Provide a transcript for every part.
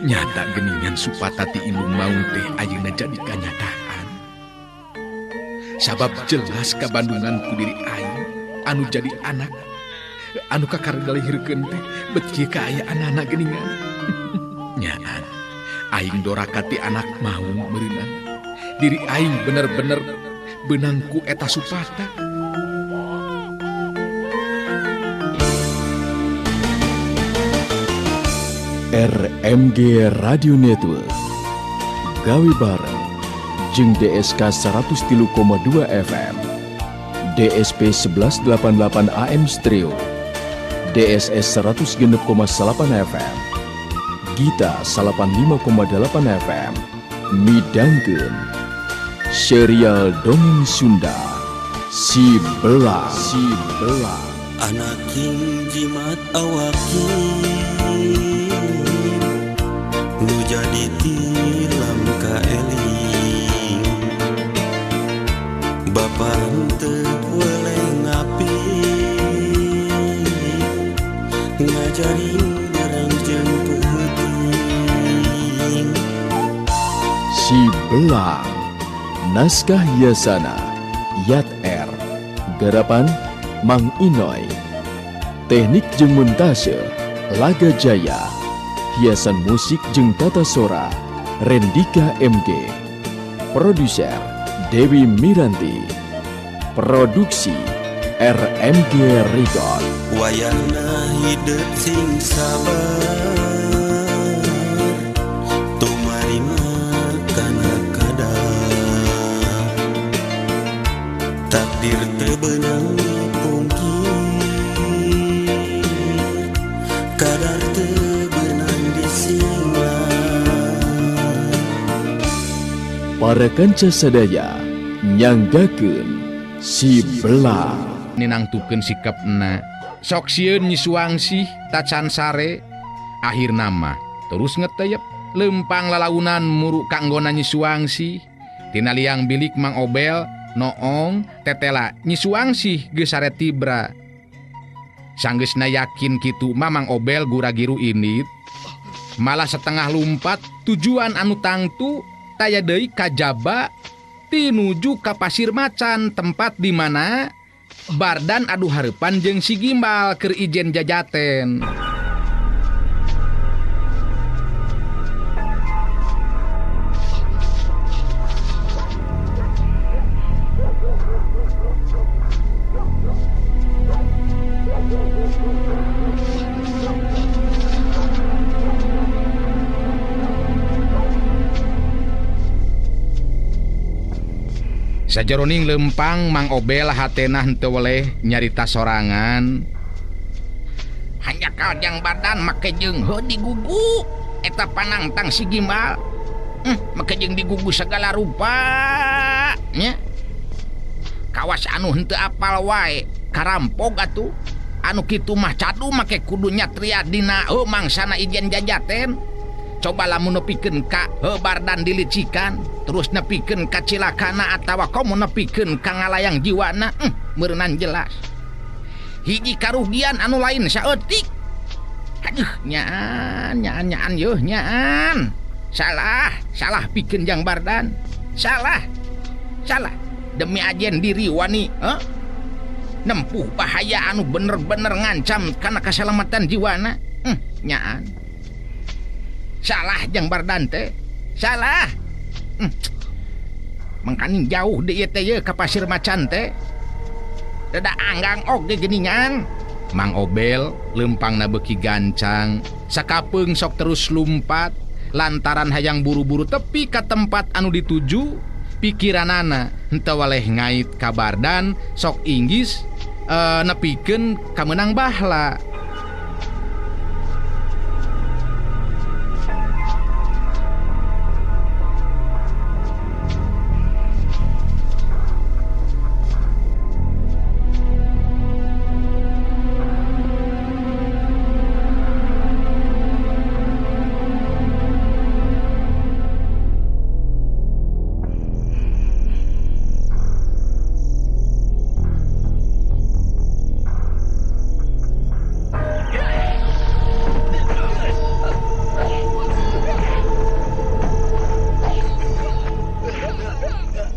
Nyata geningan Supata ti indung maung teh ayeuna jadi kanyataan. Sabab jelas kabandungan ku diri aing anu jadi anak anu kakara dilahirkeun teh bet kieu kaayaan anak geningan. Nyaan aing doraka ti anak maung meureunang. Diri aing bener-bener beunang ku eta Supata. RMG Radio Network gawe bareng jeung DSK 103,2 FM, DSP 1188 AM Stereo, DSS 106,8 FM, Gita 85,8 FM, midangkeun serial dongeng Sunda Si Belang. Si Belang. Anaking jimat awakin nu jadi tilam kaeling, bapa henteu weleh ngapi ngajarin barang jeung peuting. Si Belang, naskah Yasana Yat R, garapan Mang Inoy, teknik jeung montase Laga Jaya, hiasan musik jeung tata sora Rendika MG, produser Dewi Miranti, produksi RMG Record. Wayahna hidup sing sabar, tumarima kana kadar, takdir teu beunang dipungkir, kadar teu beunang disinglar. Para kanca sadaya nyanggakeun Si Belang. Ninangtukeun sikapna sok sieun Nyi Suangsih tacan sare, akhirna mah terus ngeteyep lempang lalaunan muruk kanggona Nyi Suangsih. Tina liang bilik Mang Obel noong tetela Nyi Suangsih geus sare tibra. Sanggeusna yakin kitu mah Mang Obel gura-giru indit, malah setengah lumpat tujuan anu tangtu taya deui kajaba tinuju ka Pasir Macan, tempat di mana Bardan adu hareupan jeung si Gimbal keur ijen jajaten. Sajeroning lempang Mang Obel hatena henteu weleh nyarita sorangan. Hanjakal jang badan make jeung heuh digugu eta panangtang si Gimbal. Make jeung digugu segala rupa nya. Kawas anu henteu apal wae karampog atuh. Anu kitu mah cadu make kudu nyatria dina heuh mangsana ijen jajaten. Coba lamun nepikeun ka heuh Bardan dilicikan, terus nepikeun ka cilakana atawa komo nepikeun ka ngalayang jiwana, meureunan jelas. Hiji karugian anu lain saeutik. Aduh, nyaan nyaan nyaan yeuh nyaan. Salah, salah pikeun jang Bardan. Salah. Salah. Demi ajen diri wani, nempuh bahaya anu bener-bener ngancam kana kasalamatan jiwana. Nyaan. Salah jang Bardan teh. Salah. Mangkaning jauh deui teh ye ka Pasir Macan teh. Dada anggang oge geuningan. Mang Obel lempangna beuki gancang, sakapeung sok terus lumpat lantaran hayang buru-buru tepi ka tempat anu dituju. Pikiranana henteu waleh ngait ka Bardan sok inggis nepikeun ka meunang bahla.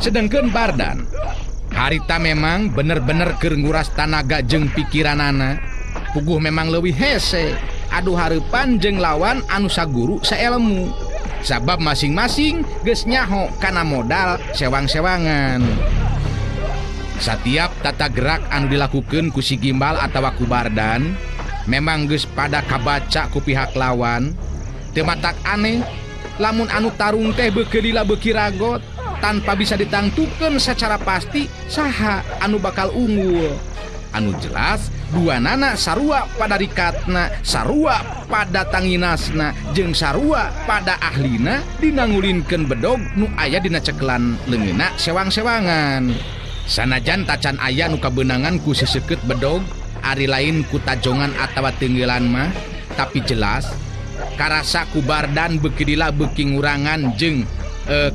Sedengkeun Bardan harita memang bener-bener keur nguras tanaga jeung pikiranana. Puguh memang leuwih hese adu hareupan jeung lawan anu saguru saelmu. Sabab masing-masing geus nyaho kana modal sewang-sewangan. Satiap tata gerak anu dilakukeun ku si Gimbal atawa ku Bardan memang geus pada kabaca ku pihak lawan. Teu matak aneh lamun anu tarung teh beuki lila beuki ragot tanpa bisa ditangtukeun secara pasti saha anu bakal unggul. Anu jelas dua nana sarua pada rikatna, sarua pada tanginasna, jeung sarua pada ahlina dina ngulinkeun bedog nu aya dina cekelan leungeunna sewang-sewangan. Sanajan tacan aya nu kabeunangan ku seseukeut bedog, ari lain ku tajongan atawa teunggelan mah, tapi jelas karasa ku Bardan beuki lila beuki ngurangan jeung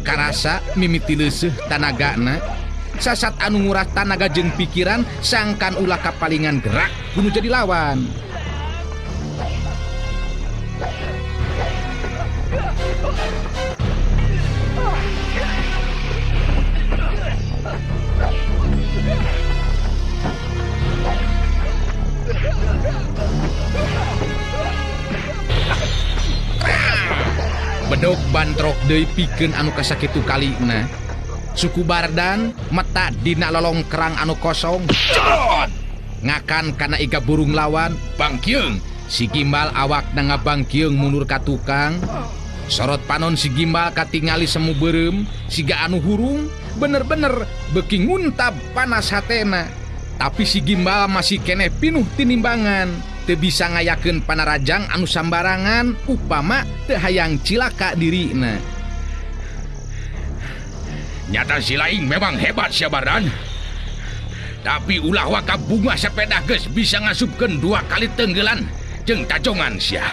karasa mimiti leuseuh tanagana. Sasat anu nguras tanaga jeung pikiran sangkan ulah kapalingan gerak kudu jadi lawan. Bedog bantrok deui pikeun anu kasakitu kalina. Suku Bardan meta dina lolong kerang anu kosong. Jrot! Ngakan kana iga burung lawan, bangkieung. Si Gimbal awakna ngabangkieung mundur ka tukang. Sorot panon si Gimbal katingali semu beureum, siga anu hurung, bener-bener beuki nguntab panas hatena. Tapi si Gimbal masih keneh pinuh tinimbangan. Teu bisa ngayakeun panarajang anu sambarangan upama teu hayang cilaka dirina. Nyata si laing memang hebat sia Bardan. Tapi ulah waka bunga sepeda geus bisa ngasupkeun dua kali tenggelan jeung tajongan sia.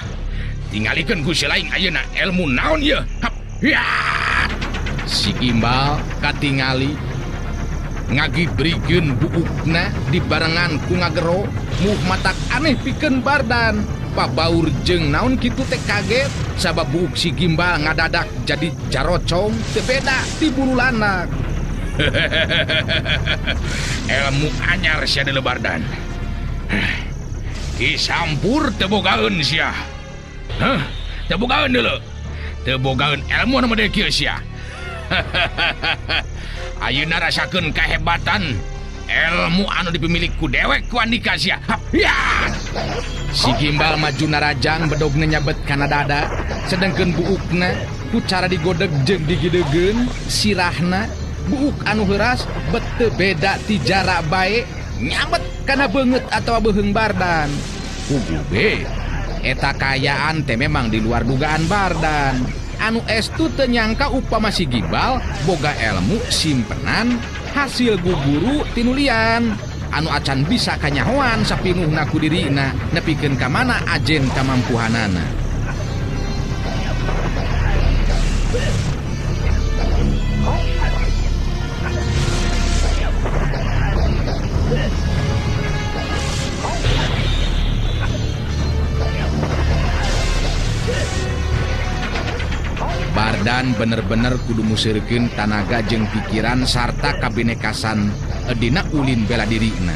Tingalikeun ku si laing ayeuna ilmu naon ieu? Hap. Ya. Si Gimbal katingali ngagibrikeun buukna dibarengan ku ngagero muh matak aneh pikeun Bardan. Pabaur jeung naon kitu teh kaget sabab buuk si Gimbal ngadadak jadi jarocong teu beda ti bulu lanak. Ilmu anyar sia deuleu Bardan. Disampur teu bogaeun sia. Hah, teu bogaeun deuleu. Teu bogaeun ilmu anu model kieu sia. Ayeuna rasakeun kahebatan ilmu anu dipimilik ku dewek ku andika sia. Ya! Si Gimbal maju narajang bedogna nyabet kana dada, sedengkeun buukna ku cara digodeg jeung digidegeun sirahna buuk anu heuras bet teu beda ti jarak bae nyabet kana beungeut atawa beuheung Bardan. Kugu be eta kaayaan teh memang di luar dugaan Bardan. Anu estu teu nyangka upama si Gimbal boga ilmu simpenan hasil guguru tinulian anu acan bisa kanyahoan sapinuhna ku dirina nepikeun ka mana ajen kamampuhanana. Bardan bener-bener kudu musirkeun tanaga jeung pikiran sarta kabinekasan dina ulin bela dirina.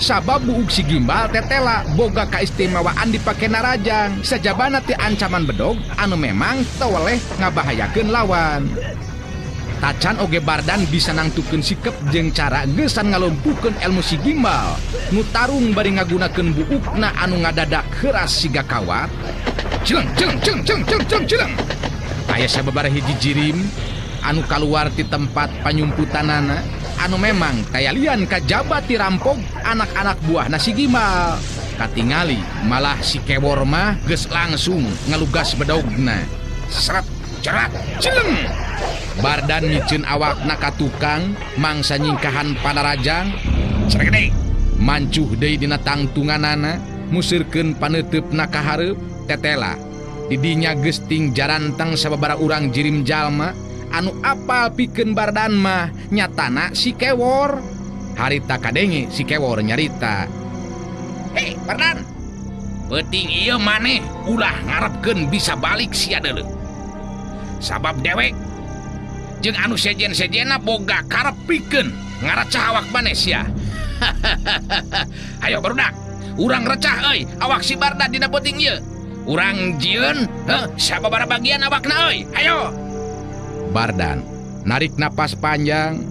Sabab buuk si Gimbal tetela boga kaistimewaan dipake narajang sajabana ti ancaman bedog anu memang teweleh ngabahayakeun lawan. Tacan oge Bardan bisa nangtukeun sikep jeung cara geusan ngalumpuhkeun ilmu si Gimbal nu tarung bari ngagunakeun buukna anu ngadadak heuras siga kawat. Cileng cileng cileng cileng cileng cileng cileng. Aya sababaraha hiji jirim anu kaluar ti tempat panyumputanana anu memang kayalian kajaba ti rampog anak-anak buah si Gimbal. Katingali malah si kewor mah geus langsung ngalugas bedogna. Seret cerat cileng. Bardan miceun awakna ka tukang mangsa nyingkahan panarajang. Ceregede mancuh deui dina tangtunganana musirkeun paneuteupna ka hareup tetela. Didinya geus ting jarantang sababaraha urang jirim jalma anu apal pikeun Bardan mah nyatana si kewor. Harita kadenge si kewor nyarita. Hei Bardan, peuting ieu maneh ulah ngarepkeun bisa balik sia deuleu. Sabab dewek Jeung anu sejen-sejena boga karep pikeun ngaracah awak maneh sia. Hayo barudak, urang recah euy awak si Bardan dina peuting ieu. Urang jieun heuh sababaraha bagian awakna euy. Hayo. Bardan narik napas panjang,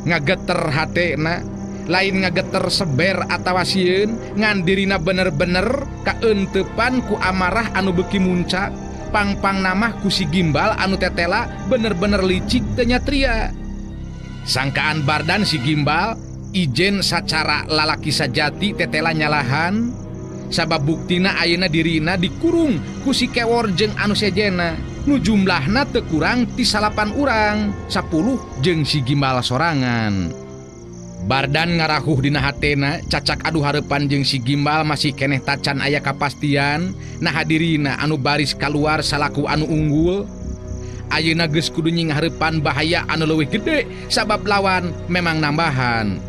ngageter hatena, lain ngageter seber atawa sieun, ngan dirina bener-bener kaeuntepan ku amarah anu beuki muncak, pang-pang namah ku si Gimbal anu tetela bener-bener licik teu nyatria. Sangkaan Bardan si Gimbal ijen sacara lalaki sajati tetela nyalahan, sabab buktina ayeuna dirina dikurung ku si Kewor jeung anu sejena nu jumlahna teu kurang ti 9 urang, 10 jeung si Gimbal sorangan. Bardan ngarahuh dina hatena, cacak adu hareupan jeung si Gimbal masih keneh tacan aya kapastian naha dirina anu baris kaluar salaku anu unggul. Ayeuna geus kudu nyinghareupan bahaya anu leuwih gede sabab lawan memang nambahan.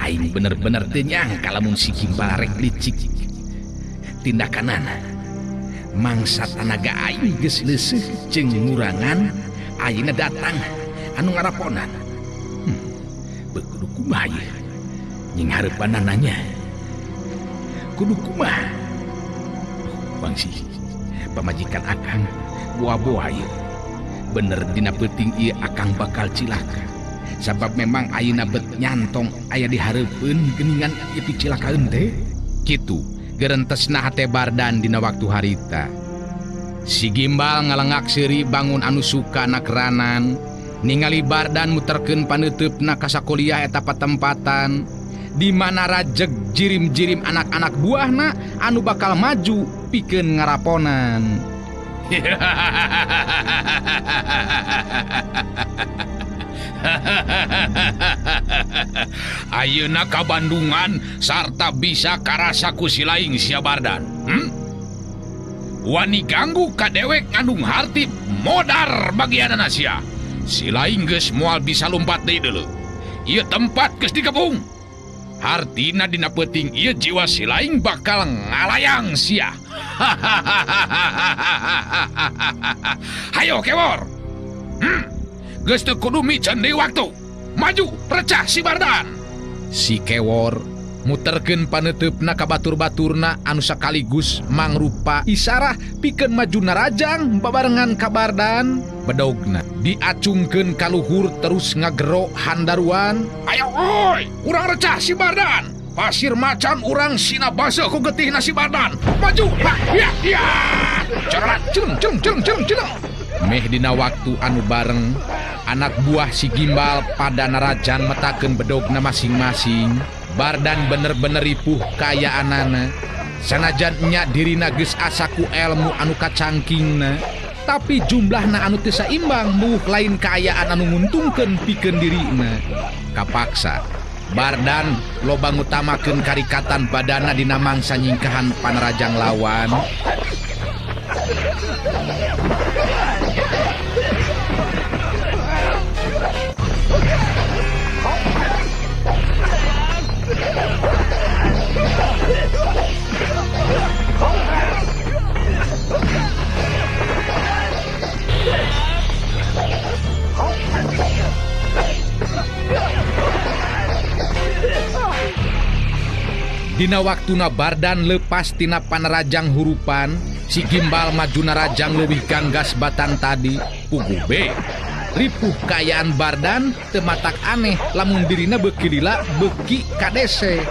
Aing bener-bener teu nyangka lamun si Gimbal rek licik tindakanana. Mangsa tanaga aing geus leuseuh jeung ngurangan, ayeuna datang anu ngaraponan. Kudu kumaha ieu? Nyinghareupanana nya. Kudu kumaha? Bangsi, pamajikan akang boa-boa ieu. Bener dina peuting ieu akang bakal cilaka. Sabab memang ayeuna bet nyantong aya di hareupeun geuningan ieu picilakaeun teh. Kitu gerentesna hate Bardan dina waktu harita. Si Gimbal ngalengak seuri bangun anu suka nakranan, ningali Bardan muterkeun paneuteup-na ka sakuliah eta patempatan di mana rajeg jirim-jirim anak-anak buahna anu bakal maju pikeun ngaraponan. Ayeuna ka Bandungan sarta bisa karasa ku si laing sia Bardan. Wani ganggu ka dewek ngandung harti modar bagianana sia. Si laing geus moal bisa lumpat deui deuleu. Ieu tempat geus dikepung. Hartina dina peuting ieu jiwa si laing bakal ngalayang sia. Hayo Kewor. Geus teu kudu miceun deui waktu. Maju recah si Bardan. Si Kewor muterkeun paneuteup-na ka batur-baturna anu sakaligus mangrupa isarah pikeun maju narajang babarengan ka Bardan. Bedogna diacungkeun ka luhur terus ngagero handaruan. Ayo oi, urang recah si Bardan. Pasir macan urang sina baseuh ku getihna si Bardan. Maju. Ha, ya, ya. Cerat, celeng, celeng, celeng, celeng, celeng. Meh dina waktu anu bareng anak buah si Gimbal pada narajang metakeun bedogna masing-masing. Bardan bener-bener ripuh kaayaanana. Sanajan nya dirina geus asa ku elmu anu kacangkingna, tapi jumlahna anu teu saimbang muh lain kaayaan anu nguntungkeun pikeun dirina. Kapaksa Bardan loba ngutamakeun karikatan badana dina mangsa nyingkahan panarajang lawan. Dina waktuna Bardan lepas tina panerajang hurupan, si Gimbal maju narajang leuwih ganggas batan tadi. Puguh be, ripuh kaayaan Bardan teu matak aneh lamun dirina beuki lila beuki kadese.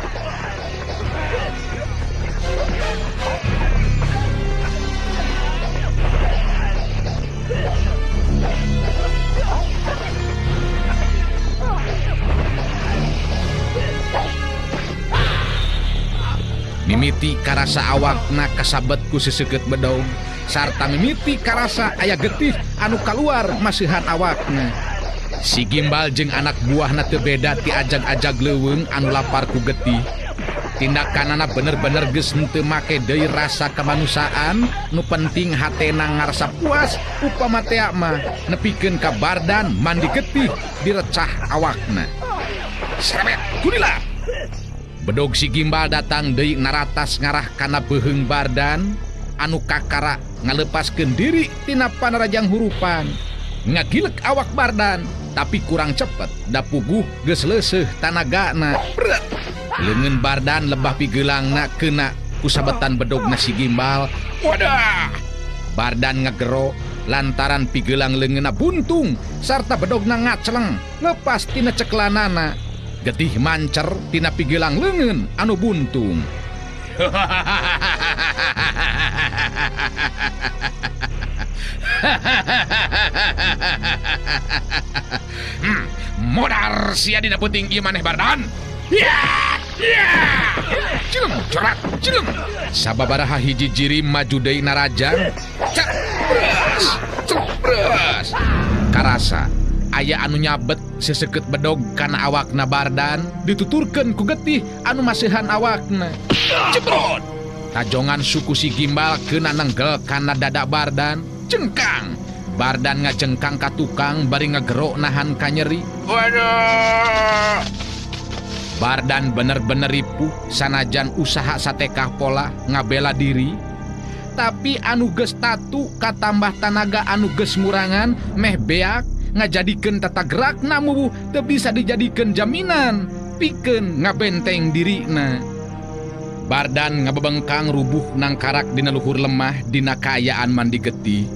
Mimiti karasa awakna kasabet ku seseukeut bedog, sarta mimiti karasa aya getih anu kaluar masihan awakna. Si Gimbal jeung anak buahna teu beda ti ajag-ajag leuweung anu lapar ku getih. Tindakanana bener-bener geus henteu make deui rasa kemanusiaan, nu penting hatena ngarasa puas upama tea mah nepikeun ka Bardan mandi getih direcah awakna. Serebet kulila. Bedog si Gimbal datang deui naratas ngarah kana beuheung Bardan anu kakara ngalepaskeun diri tina panarajang hurupan. Ngagilek awak Bardan tapi kurang cepet da puguh geus leuseuh tanagana. Leungeun Bardan lebah pigeulangna kena ku sabetan bedogna si Gimbal. Wadah! Bardan ngagero lantaran pigelang leungeunna buntung sarta bedogna ngaceleng lepas tina ceklanana. Getih mancer tina pigelang leungeun anu buntung. Modar sia dina peuting ieu maneh Bardan. Ya! Ya! Cilem corat, cilem. Sababaraha hiji jirim maju deui narajang. Cek, bres, celok bres. Karasa aya anu nyabet seseukeut bedog kana awakna Bardan dituturkeun ku getih anu maseuhan awakna. Jebrot. Tajongan suku si Gimbal keuna nenggel kana dada Bardan. Jengkang. Bardan ngajengkang ka tukang bari ngagero nahan kanyeri. Waduh. Bardan bener-bener ripuh sanajan usaha satekah pola ngabela diri. Tapi anu geus tatu katambah tanaga anu geus murangan meh beak ngajadikeun tata gerakna mubuh teu bisa dijadikeun jaminan pikeun ngabenteng dirina. Bardan ngabebengkang rubuh nangkarak dina luhur lemah dina kaayaan mandi getih.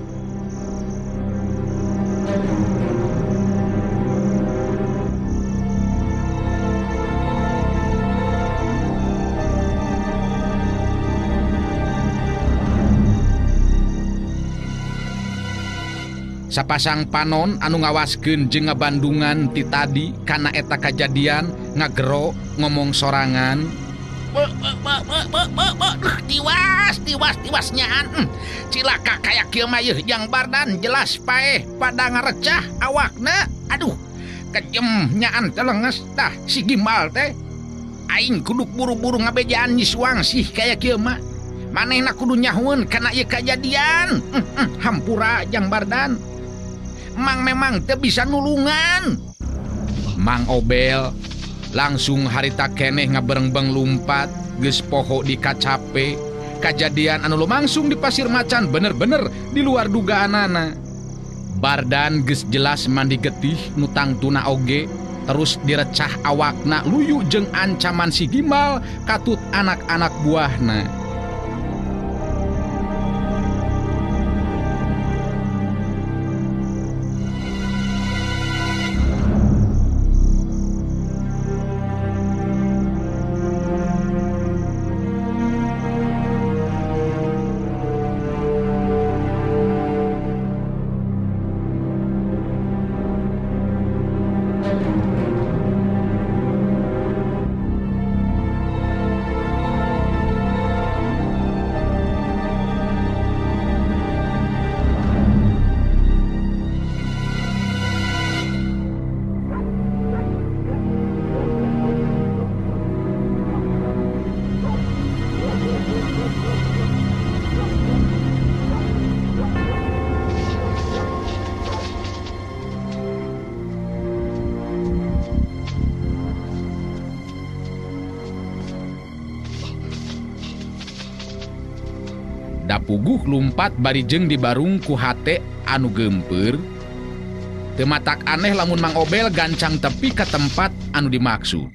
Sapasang panon anu ngawaskeun jeung ngabandungan ti tadi kana eta kajadian ngagero ngomong sorangan. Tiwas tiwas tiwas nyaan. Cilaka kaya kieu mah yeuh jang Bardan jelas paeh pada ngarecah awakna. Aduh, kejem nyaan telenges tah si Gimbal teh. Aing kudu buru-buru ngabejaan Nyi Suangsih kaya kieu mah. Manehna kudu nyahueun kana ieu kajadian. Hampura jang Bardan. Mang memang teu bisa nulungan. Mang Obel langsung harita keneh ngaberengbeng lumpat geus poho dikacape. Kajadian anu lumangsung di Pasir Macan bener-bener di luar dugaanana. Bardan geus jelas mandi getih nu tangtuna oge terus direcah awakna luyu jeung ancaman si Gimbal katut anak-anak buahna. Dapuguh lumpat bari jeung dibarung ku hate anu geumpeur. Teu matak aneh lamun Mang Obel gancang tepi ka tempat anu dimaksud.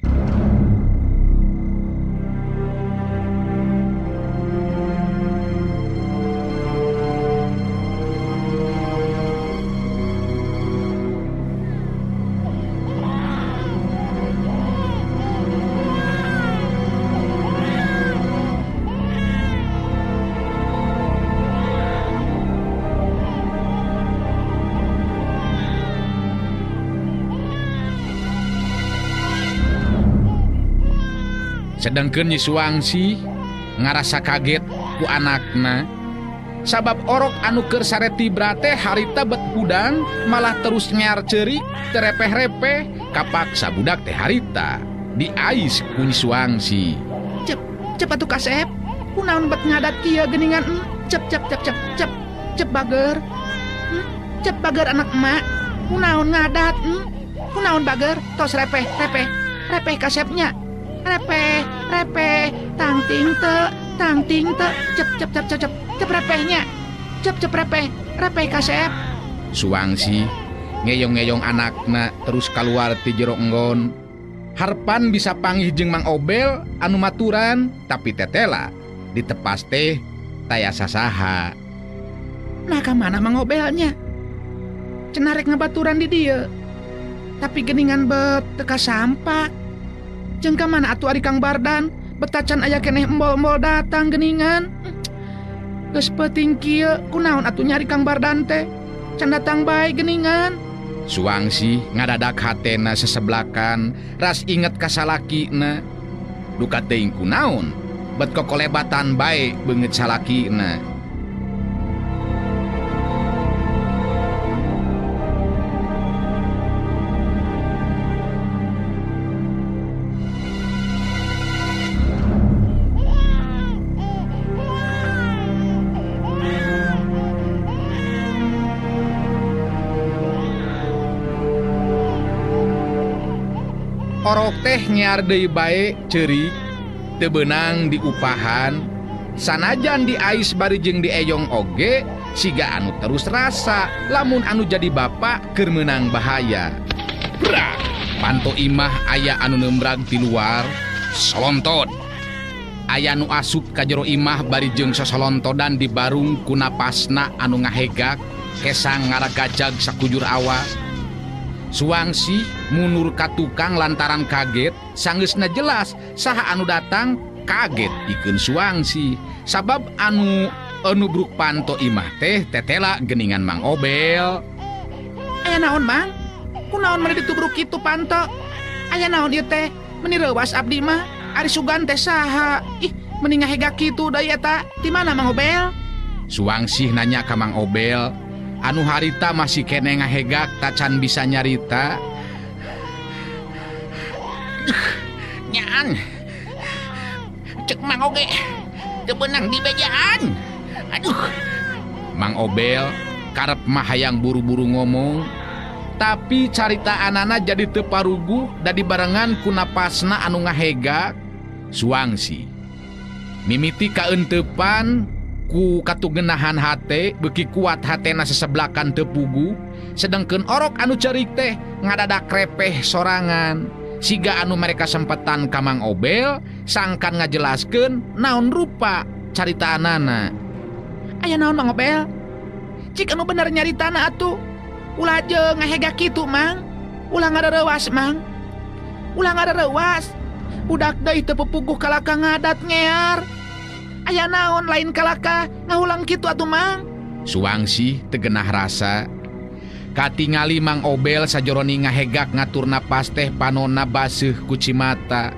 Sedangkeun Nyi Suangsih ngarasa kaget ku anakna sabab orok anu keur sare tibra teh harita bet hudang malah terus ngear ceurik terepeh-repeh kapaksa budak teh harita diais ku Nyi Suangsih. Cep cep atuh kasep kunaon bet ngadat kieu geuningan. Cep cep cep cep cep cep bager. Cep bager anak emak kunaon ngadat. Kunaon bager tos repeh repeh repeh kasepnya. Repeh, repeh, tang ting te, cep cep cep cep cep, cep repehnya, cep cep repeh, repeh kasep. Suangsih Ngeyong-ngeyong anakna terus kaluar ti jero enggon. Harpan bisa panggih jeung Mang Obel anu maturan tapi tetela ditepas teh taya sasaha. Nah ka mana Mang Obelnya? Cenah rek ngabaturan di dieu. Tapi geningan bet teu sampak. Jeung ka mana atuh ari Kang Bardan? Betacan aya keneh embol-embol datang geningan. Geus peuting kieu kunaon atuh nyari Kang Bardan teh? Can datang bae geningan. Suangsi ngadadak hatena seseblakan ras inget ka salakina. Duka teuing kunaon bet kokolebatan bae beungeut salakina. Orok teh nyiar deui bae ceurik teu beunang diupahan sanajan diais bari jeung dieyong oge siga anu terus rasa lamun anu jadi bapak keur meunang bahaya. Brak panto imah aya anu nembrag di luar solontot aya nu asup ka jero imah bari jeung sosolontodan dibarung ku napasna anu ngahegak kesang ngaragajag sakujur awak. Suangsi mundur ka tukang lantaran kaget sanggeusna jelas saha anu datang kaget pikeun Suangsi sabab anu nubruk panto imah teh tetela geningan Mang Obel. Aya naon Mang? Kunaon meni ditubruk kitu panto? Aya naon ieu teh? Meni reuwas abdi mah. Ari sugan teh saha? Ih, meni ngahegak kitu deui eta. Di mana Mang Obel? Suangsi nanya ka Mang Obel anu harita masih kene ngahegak tacan bisa nyarita. Nyaan cek Mang oge teu beunang dibejaan. Aduh. Mang Obel karep mah hayang buru-buru ngomong tapi carita anana jadi teu paruguh da dibarengan ku napasna anu ngahegak. Suangsi mimiti kaeuntepan ku katugenahan hate beuki kuat hatena seseblakan teu puguh sedengkeun orok anu ceurik teh ngadadak repeh sorangan siga anu mereka sempetan ka Mang Obel sangkan ngajelaskeun naon rupa caritaanana. Aya naon Mang Obel? Cik anu bener nyaritana atuh. Ulah jeung ngahegak kitu Mang. Ulah ngareuwas Mang. Ulah ngareuwas. Budak deui teu pupuguh kalaka ngadat ngear. Aya naon lain kalaka ngahulang kitu atuh Mang. Suangsi tegenah rasa katingali Mang Obel sajoroni ngahegak ngatur napas teh panona baseuh ku cimata.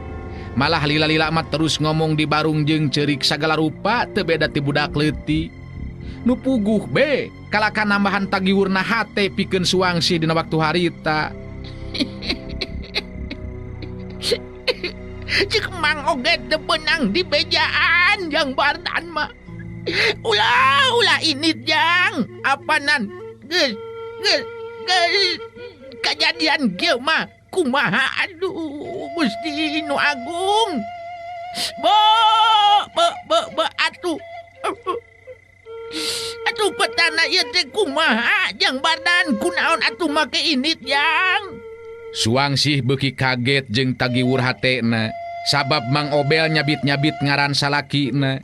Malah lila-lila mah terus ngomong di barung jeung ceurik sagala rupa teu beda ti budak leutik. Nu puguh be kalaka nambahan tagiwurna hate pikeun Suangsi dina waktu harita. Cek Mang oge teu beunang dibejaan jang Bardan mah. Ulah ulah ini jang apanan geus geus geus kajadian kieu mah kumaha aduh Gusti nu agung. Bo bo bo bo atuh. Atuh petana ieu teh kumaha jang Bardan kunaon atuh make ini jang. Suangsih beuki kaget jeung tagiwur hatena sabab Mang Obel nyabit-nyabit ngaran salakina.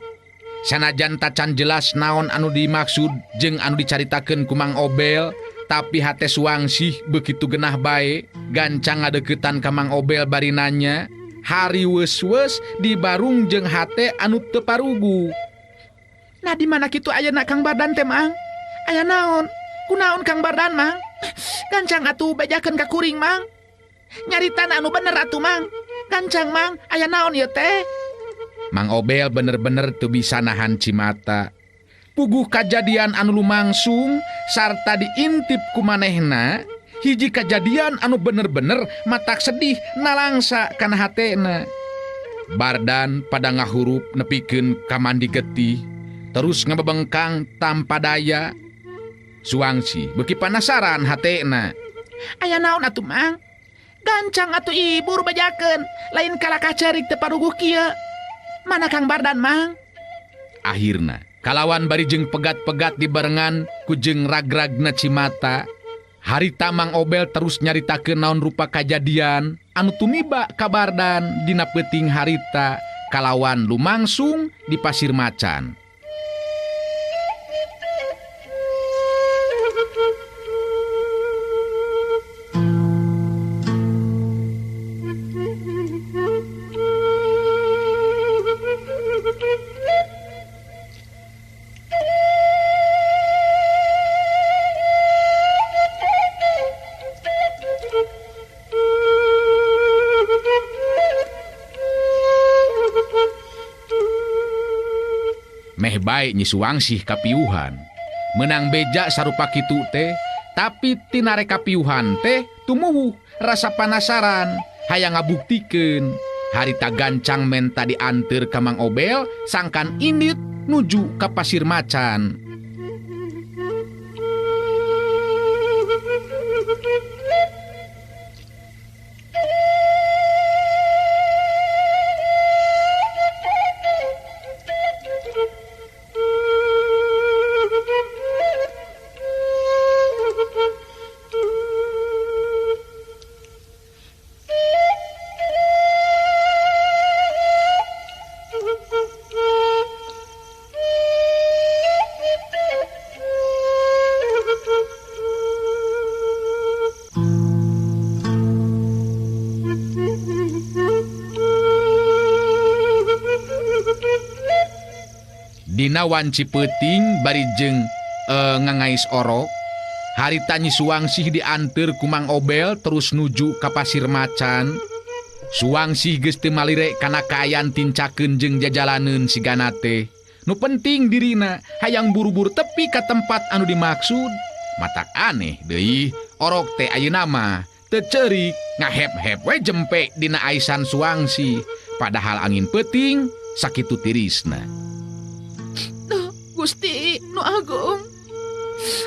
Sanajan tacan jelas naon anu dimaksud jeung anu dicaritakeun ku Mang Obel, tapi hate Suangsih begitu genah bae gancang ngadeukeutan ka Mang Obel bari nanya hari weus-weus dibarung jeung hate anu teu parugu. Nah di mana kitu ayeuna Kang Bardan teh Mang? Aya naon? Kunaon Kang Bardan Mang? Gancang atuh bejakeun ka kuring Mang. Nyaritana anu bener atuh Mang. Gancang Mang, aya naon ieu teh? Mang Obel bener-bener teu bisa nahan cimata. Puguh kajadian anu lumangsung sarta diintip ku manehna, hiji kajadian anu bener-bener matak sedih nalangsa kana hatena. Bardan pada ngahurup nepikeun ka mandi getih, terus ngebebengkang tanpa daya. Suangsi beuki panasaran hatena. Aya naon atuh Mang? Gancang atuh ibu bejakeun, lain kalakah ceurik teu paruguh kieu. Mana Kang Bardan Mang? Akhirna kalawan bari jeung pegat-pegat dibarengan ku jeung ragragna cimata. Harita Mang Obel terus nyaritakeun naon rupa kajadian anu tumiba kabardan dina peuting harita kalawan lumangsung di Pasir Macan. Meh bae Nyi Suwangsih kapiuhan. Menang beja sarupa kitu teh, tapi tina rek kapiuhan teh tumuwuh rasa panasaran hayang ngabuktikeun. Harita gancang menta dianteur ka Mang Obel sangkan indit nuju ka Pasir Macan. Dina wanci peuting bari jeung ngangais orok, harita Nyi Suwangsih dianteur ku Mang Obel terus nuju ka Pasir Macan. Suwangsih geus teu malire kana kaayaan tincakeun jeung jajalaneun sigana teh. Nu penting dirina hayang buru-buru tepi ka tempat anu dimaksud. Matak aneh deui, orok teh ayeuna mah teu ceurik, ngahep-hep we jempe dina aisan Suwangsih. Padahal angin peuting sakitu tirisna. Gusti nu agung.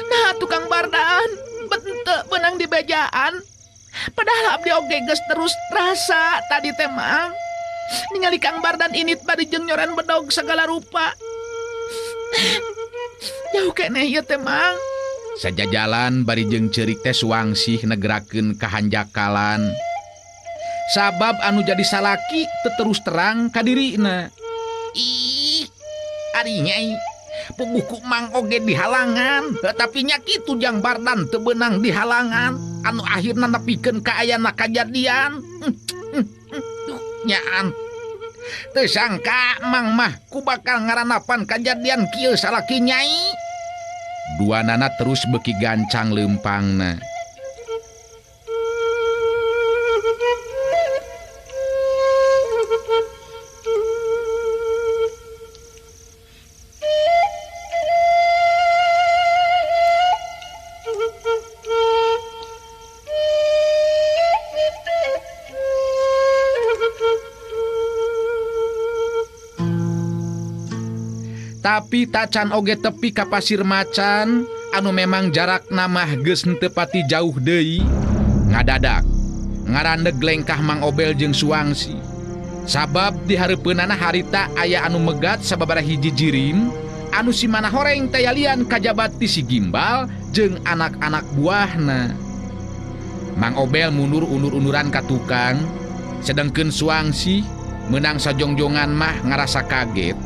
Nah tukang Bardan bet henteu beunang dibejaan. Padahal abdi oge geus terus rasa tadi teh Mang. Ningali Kang Bardan init bari jeung nyoran bedog segala rupa. Jauh keneh ieu teh Mang. Sajajalan bari jeung ceurik teh Suwangsih negerakeun kahanjakalan. Sabab anu jadi salaki teu terus terang ka dirina. Ih, ari nyai puguh ku Mang oge dihalangan, tapi nya kitu jang Bardan teu beunang dihalangan, anu akhirna nepikeun ka ayana kajadian. Nyaan. Teu sangka Mang mah ku bakal ngaranapan kajadian kieu salaki nyai. Duanana terus beuki gancang leumpangna. Tapi tacan oge tepi ka Pasir Macan anu memang jarak mah geus henteu pati jauh deui. Ngadadak ngarandeg lengkah Mang Obel jeung Suwangsih. Sabab di hareupeunana harita aya anu megat sababaraha hiji jirim anu si mana horeng tayalian kajabat ti si Gimbal jeung anak-anak buahna. Mang Obel mundur undur-unduran ka tukang, sedengkeun Suwangsih meunang sajongjongan mah ngarasa kaget.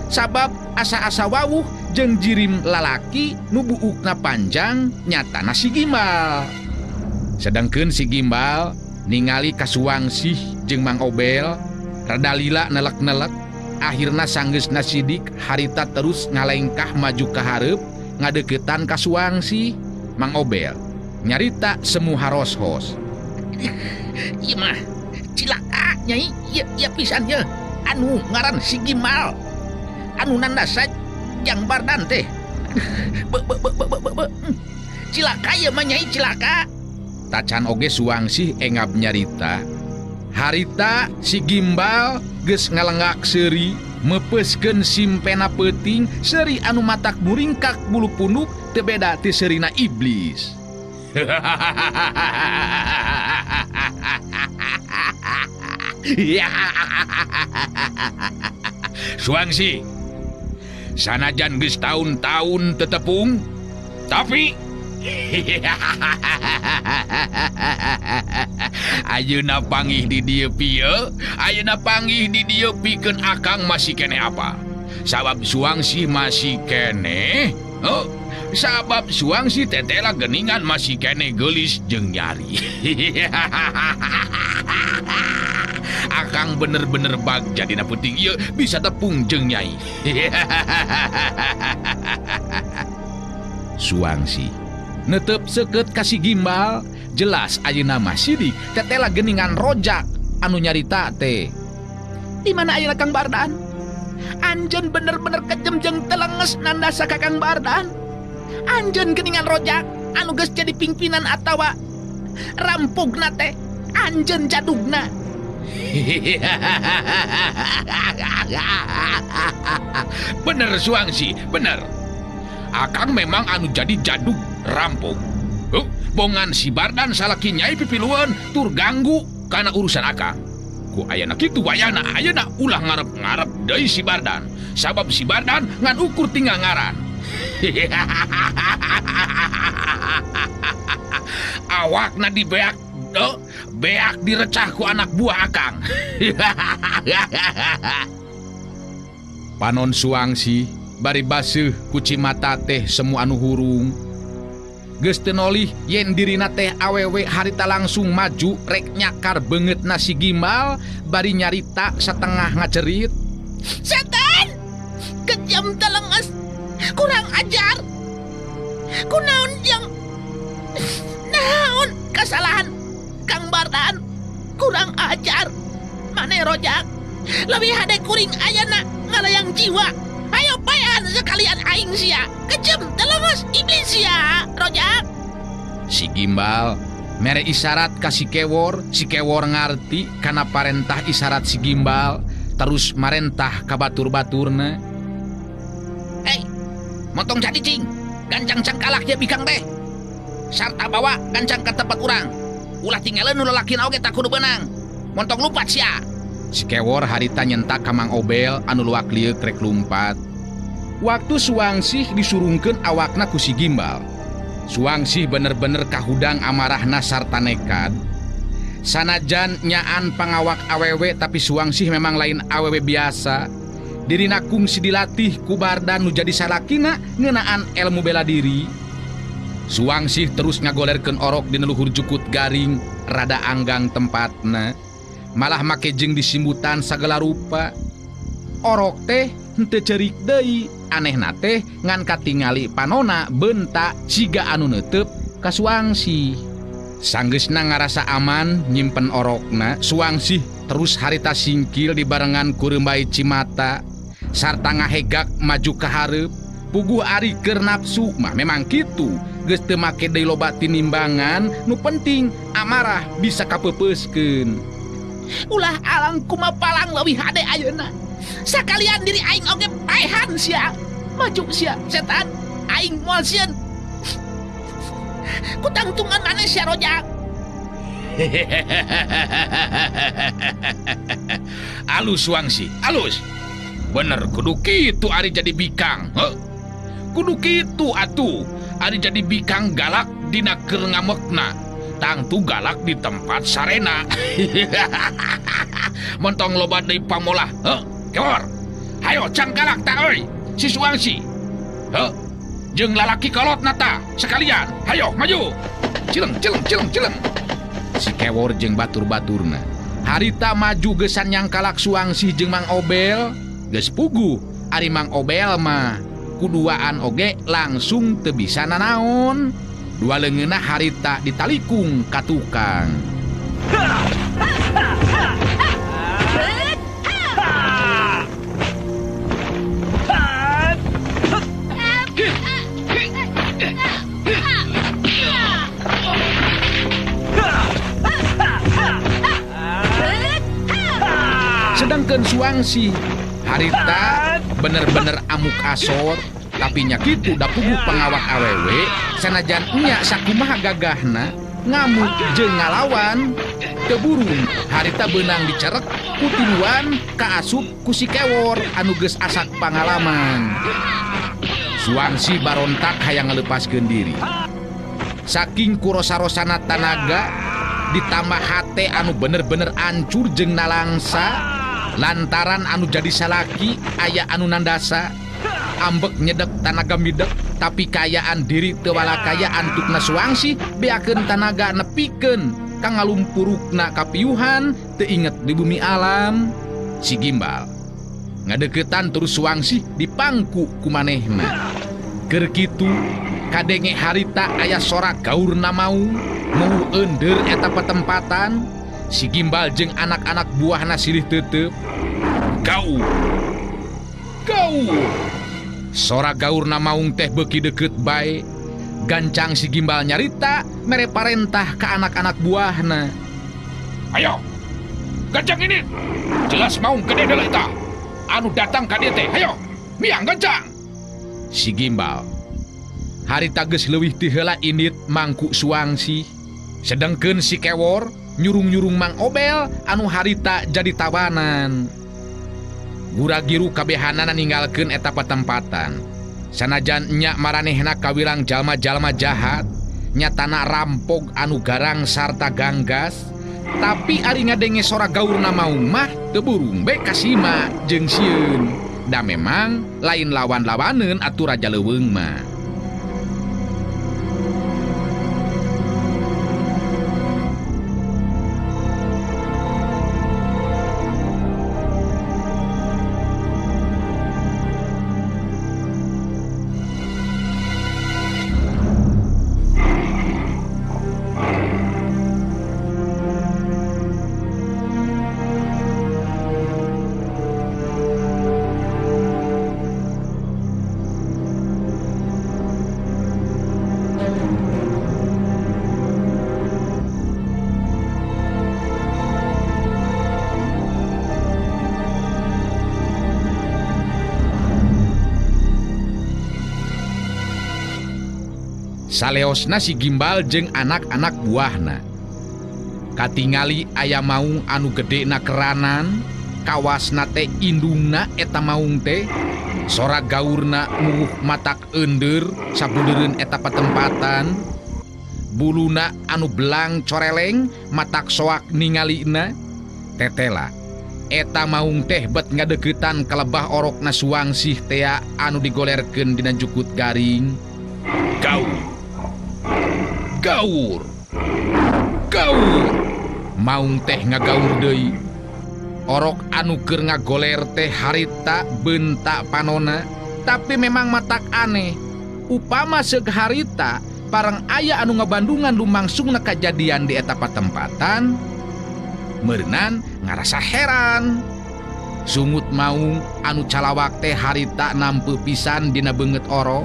Sabab asa-asa wawuh jeung jirim lalaki nu buukna panjang nyatana si Gimbal. Sedangkeun si Gimbal ningali ka Suwangsih jeung Mang Obel rada lila nelek-nelek, akhirna sanggeusna sidik harita terus ngalengkah maju ka hareup ngadeukeutan ka Suwangsih. Mang Obel nyarita semu haros-hos. Ieu mah cilaka nyai, ieu pisan ye anu ngaran si Gimbal. Anu nandasa jang Bardan teh. Be be be be be be. Cilaka ieu mah nyai, cilaka. Tacan oge Suwangsih engap nyarita. Harita si Gimbal geus ngalenggak seuri, meupeuskeun simpena peuting, seuri anu matak muringkak bulu punuk teu beda ti seurina iblis. Suwangsih, sanajan geus taun-taun tetepung, tapi Ayeuna panggih di dieu pieu? Ayeuna panggih di dieu pikeun akang masih keneh apa? Sabab Suangsih masih keneh. Oh, sabab Suangsih tetela geningan masih keneh geulis jeung nyari. Akang bener-bener bagja dina peuting ieu bisa tepung jeung nyai. Suangsih netep seukeut ka si Gimbal, jelas ayeuna mah sidik tetela geningan rojak anu nyarita teh. Di mana ayeuna Kang Bardan? Anjeun bener-bener kejem jeung telenges nandasa ka Kang Bardan. Anjeun geningan rojak anu geus jadi pimpinan atawa rampugna teh, anjeun jadugna. Bener Suangsih, bener. Akang memang anu jadi jadug rampung. Bongan si Bardan salaki nyai pipiluan tur ganggu kana urusan akang. Ku ayana kitu wayana ayeuna ulah ngarep-ngarep deui si Bardan. Sabab si Bardan ngan ukur tinggal ngaran. Awakna dibeak, beak direcah ku anak buah akang. Panon Suangsih bari baseuh ku cimata teh semu anu hurung. Geus teu nolih yen dirina teh awewe harita langsung maju rek nyakar beungeutna si Gimbal bari nyarita satengah ngacerit. Setan! Kejam telenges, kurang ajar. Kunaon jeung naon kesalahan Kang Bardan, kurang ajar. Mane rojak, lebih hade kuring ayana ngalayang jiwa. Ayo payan sekalian aing sia. Kejem telenges iblis sia, rojak. Si Gimbal mere isyarat ka si Kewor ngarti kana parentah isyarat si Gimbal, terus marentah ka batur-baturna. Hei, motong jadi cing, gancang cangkalak ya bikang teh. Sarta bawa gancang ke tempat urang. Ulah tinggaleun nu lalakina oge tak kudu beunang. Montong lupat sia. Si Kewor harita nyentak ka Mang Obel anu luak lieuk rek lumpat. Waktu Suangsih disurungkeun awakna ku si Gimbal. Suangsih bener-bener kahudang amarahna sarta nekad. Sanajan nyaan pangawak awewe tapi Suangsih memang lain awewe biasa. Dirina kungsi dilatih ku Bardan nu jadi salakina ngeunaan ilmu bela diri. Suangsih terus ngagolerkeun orok dina luhur jukut garing rada anggang tempatna. Malah make jeung disimbutan sagala rupa. Orok teh henteu ceurik deui, anehna teh ngan katingali panona bentak siga anu neuteup ka Suangsih. Sanggeusna ngarasa aman nyimpen orokna, Suangsih terus harita singkil dibarengan ku reumbai cimata sarta ngahegak maju ka hareup. Puguh ari keur nafsu mah memang kitu, geus teu make deui loba tinimbangan, nu penting amarah bisa kapeupeuskeun. Ulah alang kumapalang leuwih hade ayeuna. Sakalian diri aing oge paehan sia. Maju sia setan, aing moal sieun. Kutangtungan maneh sia rojak. Alus Suangsih, alus. Bener kudu kitu ari jadi bikang. Heh. Kudu kitu atuh, ari jadi bikang galak dina keur ngamekna. Tangtu galak di tempat sarena. Montong loba deui pamolah. Heh, Kewor. Hayo cangkalak ta euy, si Suangsih. Heh. Jeung lalaki kolotna ta sekalian. Hayo maju. Cileng cileng cileng cileng. Si Kewor jeung batur-baturna harita maju geusan nyangkalak Suangsih jeung Mang Obel. Geus puguh ari Mang Obel mah kuduaan oge langsung teu bisa nanaon. Dua leungeunna harita ditalikung ka tukang. Sedangkan Suangsih harita bener-bener amuk asor, tapi nya kitu da puguh pangawak awewe sanajan nya sakumaha gagahna ngamuk jeung ngalawan teu burung. Harita beunang dicerek ku tiluan kaasup ku si Kewor anu geus asak pangalaman. Suangsih barontak hayang ngaleupaskeun diri. Saking kurosa-rosana tanaga ditambah hate anu bener-bener ancur jeung nalangsa lantaran anu jadi salaki aya anu nandasa ambek nyedek tanaga midek tapi kayaan diri teu walakaya antukna Suangsi beakeun tanaga nepikeun ka ngalumpurukna kapiuhan teu inget di bumi alam. Si Gimbal ngadeukeutan terus Suangsi dipangku ku manehna. Keur kitu kadenge harita aya sorak gaurna maung mau eundeur eta patempatan. Si Gimbal jeung anak-anak buahna silih tetep. Gaur. Gaur. Sorak gaurna maung teh beuki deukeut bae. Gancang si Gimbal nyarita mere parentah ka anak-anak buahna. Ayo. Gancang ini. Jelas maung gede deuleu eta. Anu datang ka dieu teh. Hayo. Miang gancang. Si Gimbal harita geus leuwih ti heula indit mangku Suangsi. Sedengkeun si Kewor nyurung-nyurung Mang Obel anu harita jadi tawanan. Gura-giru kabehanana ninggalkeun eta patempatan. Sanajan nya maranehna kawilang jalma-jalma jahat, nyatana rampog anu garang sarta ganggas, tapi ari ngadenge sora gaurna maung mah teu burung be kasima jeung sieun. Da memang lain lawan-lawaneun atuh Raja Leuweung mah. Saleosna si Gimbal jeung anak-anak buahna. Katingali aya maung anu gedena keranan, kawasna teh indungna eta maung teh, sora gaurna muh matak eundeur sabudeureun eta patempatan, buluna anu belang coreleng matak soak ningalina, tetela. Eta maung teh bet ngadeuketan kalebah orokna Suangsih tea anu digolerkeun dina jukut garing. Gaur. Gaur. Gaur. Maung teh ngagaur deui. Orok anu keur ngagoler teh harita bentak panona, tapi memang matak aneh. Upama seug harita parang aya anu ngabandungan lumangsungna kajadian di eta patempatan, meureunan ngarasa heran. Sungut maung anu calawak teh harita nampe pisan dina beungeut orok.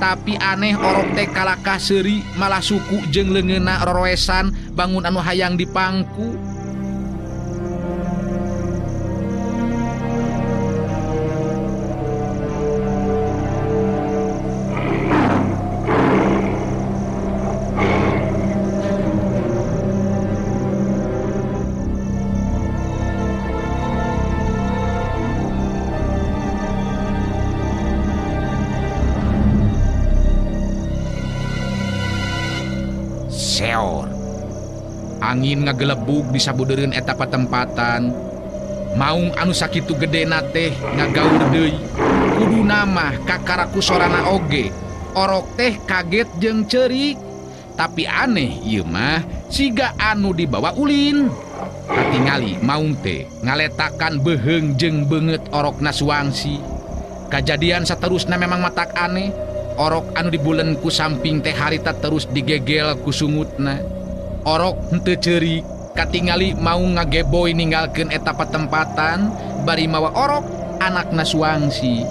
Tapi aneh orok teh kalakah seuri malah suku jeung leungeunna roroesan bangun anu hayang dipangku. Seor. Angin ngagelebug di sabudeureun eta patempatan. Maung anu sakitu gedena teh ngagaur deui. Kuduna mah kakara ku sorana oge. Orok teh kaget jeung ceurik. Tapi aneh ieu mah siga anu dibawa ulin. Katingali maung teh ngaletakan beuheung jeung beungeut orokna Suangsi. Kajadian saterusna memang matak aneh. Orok anu dibulen ku samping teh harita terus digegel ku sungutna. Orok henteu ceurik, katingali mau ngageboy ninggalkeun eta patempatan bari mawa orok anakna Suangsi.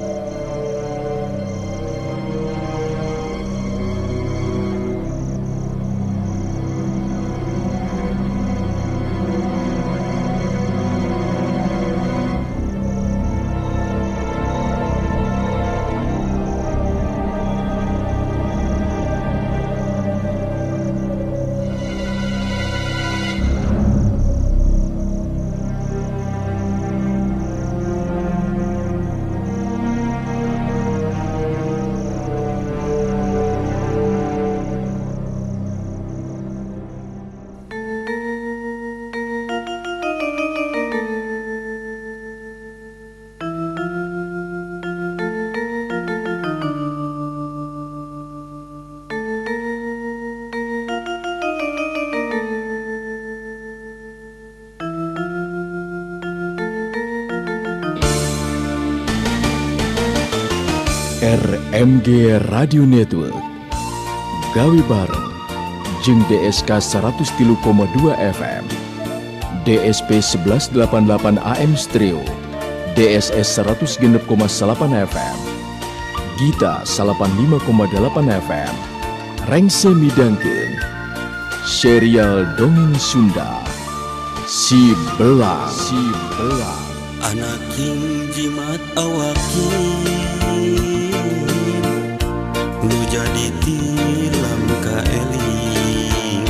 RMG Radio Network gawe bareng jeung DSK 103,2 FM, DSP 1188 AM Stereo, DSS 106,8 FM, Gita 85,8 FM, Rengse midangkeun serial Dongeng Sunda Si Belang. Si Belang. Anak king jimat awakin nu jadi tilam kaeling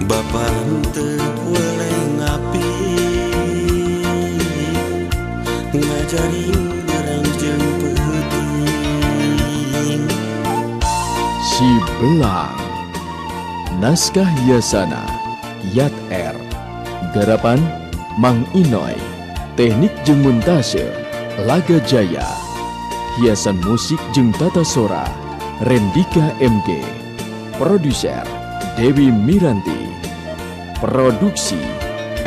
bapa henteu weleh ngapi ngajarin barang jeung peuting. Si Belang. Naskah Yasana Yat R. Garapan Mang Inoy, teknik jeung montase Laga Jaya, hiasan musik jeung tata sora Rendika MG, produser Dewi Miranti, produksi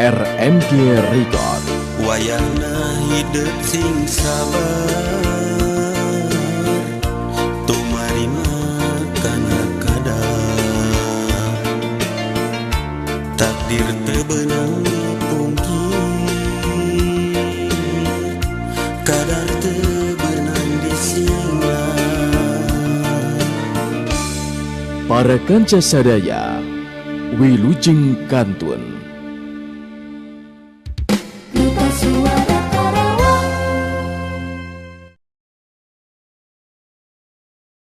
RMG Record. Wayahna hidup sing sabar tumarima kana kadar takdir teu beunang dipungkir kadar teu beunang disinglah. Para kanca sadaya, wilujeng kantun.